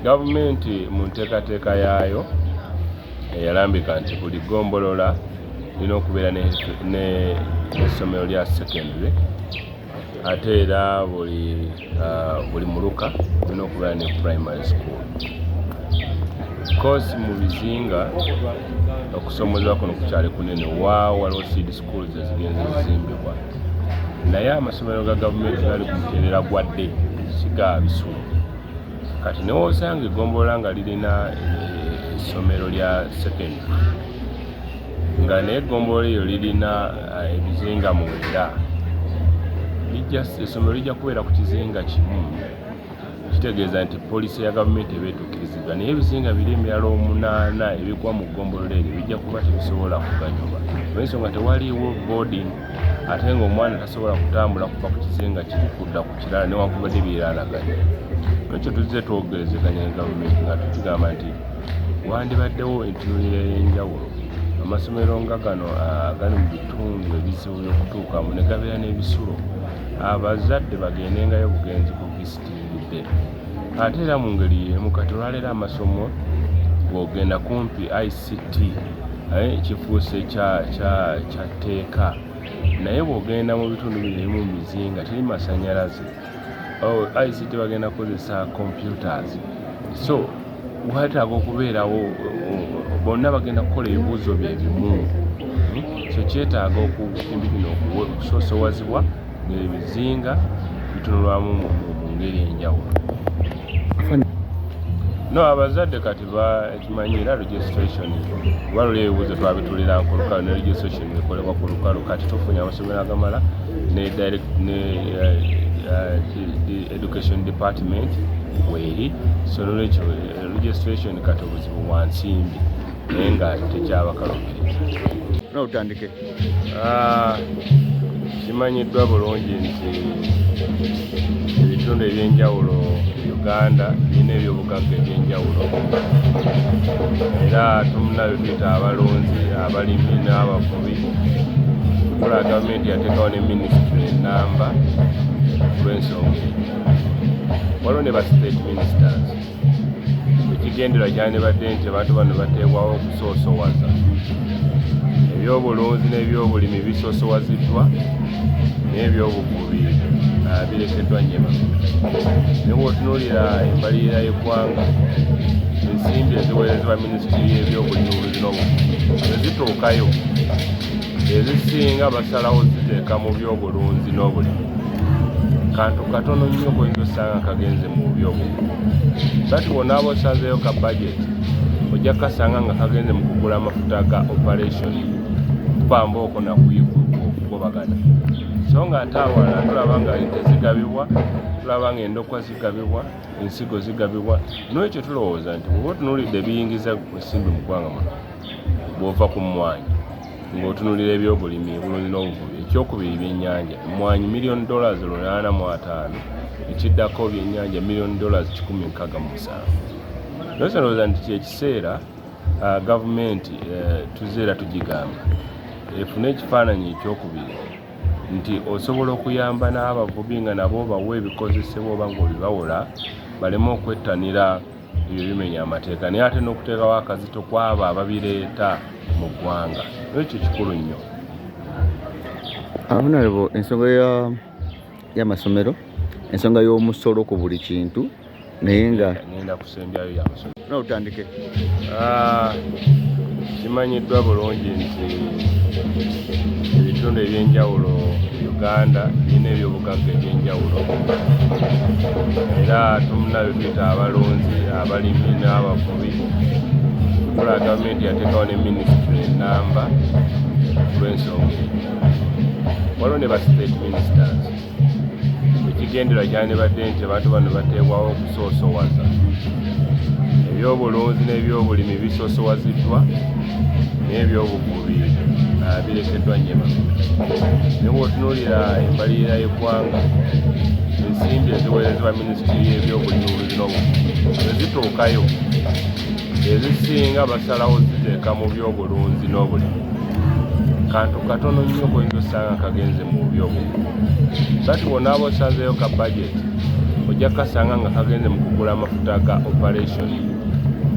Gavumenti mu nteekateeka yaayo eyalambika nti buli ggombolola lirina okubeera n'essomero lya secondary, ate era buli muluka gulina okubeera ne primary school. Course mu bizinga okusomozebwa kuno kukyali kunene, wa waliwo seed schools ezigenze zizimbibwa, naye amasomero ga gavumenti gali ku mutendera gwa dde, si ga bisulo. Kati newosanga eggombolola nga lirina essomero lya secondary, nga naye eggombolola eryo lirina ebizinga 9, essomero lijja kubeera ku kizinga kimu. Kitegeeza nti policy ya gavumenti eba etuukiriziddwa, naye ebizinga biri emirala 8 ebigwa mu ggombolola eryo bijja kuba tebisobola kuganyulwa, olw'ensonga tewaliiwo boarding, ate ng'omwana tasobola kutambula kuva ku kizinga kiri kudda ku kirala newankubadde biriraanaganye. Ekyo tuzze twogerezeganya ne gavumenti nga tutugamba nti wandibaddewo entunuulira ey'enjawulo, amasomero nga gano agali mu bitundu ebizibu by'okutuukamu ne gabeera n'ebisulo, abazadde bagendengayo bugenzi ku visiting day. Ate era mu ngeri y'emu, kati olwaleero amasomo bw'ogenda kumpi ICT kifuuse kya tteeka, naye bw'ogenda mu bitundu bino ebimu mu bizinga teri masannyalaze. ICT bagenda kukozesa computers, so weetaaga okubeerawo bonna bagenda kukola ebibuuzo bye bimu. So kyetaaga ebintu bino okusoosowazibwa ng'ebizinga bitunulwamu mu ngeri ey'enjawulo. No, abazadde kati bakimanyi, era registration, kuba luli ebibuuzo twabituulira ku lukalu, ne registration ekolebwa ku lukalu. Kati tufunye amasomero agamala ne direct ne education department weeri, so nolwekyo registration kati obuzibu bwa nsimbi, naye nga tekyabakalubiriza. Otandike. Kimanyiddwa bulungi nti ebitundu ebyenjawulo Uganda birina ebyobugagga ebyenjawulo, era tulina bye tuyita abalunzi, abalimi n'abavubi. Tulaba gavumenti yateekawo ne minisitule enamba olw'ensonga eyo. Waliwo ne ba state ministers. Ekigendererwa kyandibadde nti abantu bano bateekwawo okusoosowaza ebyobulunzi n'ebyobulimi bisoosowaziddwa, n'ebyobuvubi birekeddwa nnyo emabega. Naye bw'otunuulira embalirira y'eggwanga, ensimbi eziweerezebwa minisitule y'ebyobulimi, obulunzi n'obuvubi bwe zituukayo, ezisinga basalawo ziteeka mu byobulunzi n'obulimi. Kantu katono nnyo koyinza osanga kagenze mu byobuvubi. Kati bw'onaaba osanzeeyo ka budget, ojja kukasanga nga kagenze mu kugula amafuta ga operation, kuba mbooko na kugobagana. So nga ate awalala tulaba nga ente zigabibwa, tulaba nga endokwa zigabibwa, ensigo zigabibwa. N'ekyo tulowooza nti bw'oba otunuulidde ebiyingiza ensimbi mu ggwanga muno, bw'ova ku mmwanyi ng'otunuulira ebyobulimi, obulunzi n'obuvubi, ekyokubiri byennyanja, emmwanyi $885 million, ekiddako byennyanja $167 million. Naye ndowooza nti kyekiseera gavumenti tuzeera tugigamba efune ekifaananyi ekyokubiri nti osobola okuyamba n'abavubi nga nabo obawa ebikozesebwa oba ng'obibawola baleme okwettanira ebyo bimenya amateeka, naye ate n'okuteekawo akazito kw'abo ababireeta mu ggwanga. Ekyo kikulu nnyo. Honorable, ensonga y'amasomero, ensonga y'omusolo ku buli kintu, naye nga Ngenda kusembyayo y'amasomero. Otandike. Kimanyiddwa bulungi nti ebitundu ebyenjawulo Uganda birina ebyobugagga ebyenjawulo, era tulina bye tuyita abalunzi, abalimi n'abavubi. Tulaba gavumenti yateekawo ne minisitule enamba olw'ensonga eyo. Waliwo ne ba state ministers. Ekigendererwa kyandibadde nti abantu bano bateekwawo okusoosowaza ebyobulunzi n'ebyobulimi bisoosowaziddwa, n'ebyobuvubi birekeddwa nnyo emabega. Naye bw'otunuulira embalirira y'eggwanga, ensimbi eziweerezebwa minisitule y'ebyobulimi, obulunzi n'obuvubi bwe zituukayo, ezisinga basalawo ziteeka mu byobulunzi n'obulimi. Kantu katono nnyo koyinza osanga kagenze mu byobuvubi. Kati bw'onaaba osanzeeyo ka budget, ojja Ojja kukasanga nga kagenze mu kugula amafuta ga operation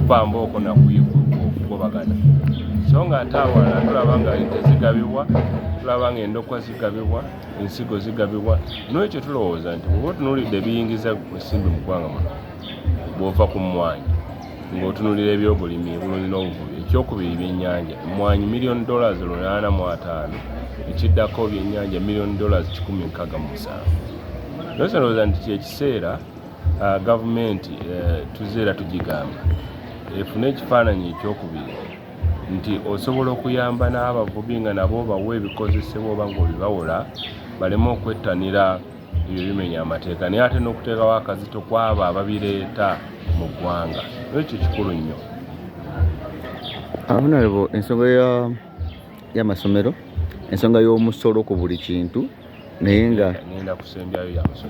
kuba mbooko nakugobagana. So nga ate awalala tulaba nga ente zigabibwa, tulaba nga endokwa zigabibwa, ensigo zigabibwa. Nolwekyo tulowooza nti bw'oba otunuulidde ebiyingiza ensimbi mu ggwanga muno, bw'ova ku mmwanyi ng'otunuulira ebyobulimi, obulunzi n'obuvubi, ekyokubiri byennyanja, emmwanyi $850 million, ekiddako byennyanja $167 million. Nolwekyo ndowooza nti kyekiseera gavumenti tuzeera tugigamba efune ekifaananyi ekyokubiri nti osobola okuyamba n'abavubi nga nabo bawa ebikozesebwa oba ng'obibawola baleme okwettanira ebyo bimenya amateeka, naye ate n'okuteekawo akazito kwabo ababireeta mu ggwanga. Ekyo kikulu nnyo. Honorable, ensonga y'amasomero, ensonga y'omusolo ku buli kintu, naye nga Ngenda kusembyayo y'amasomero.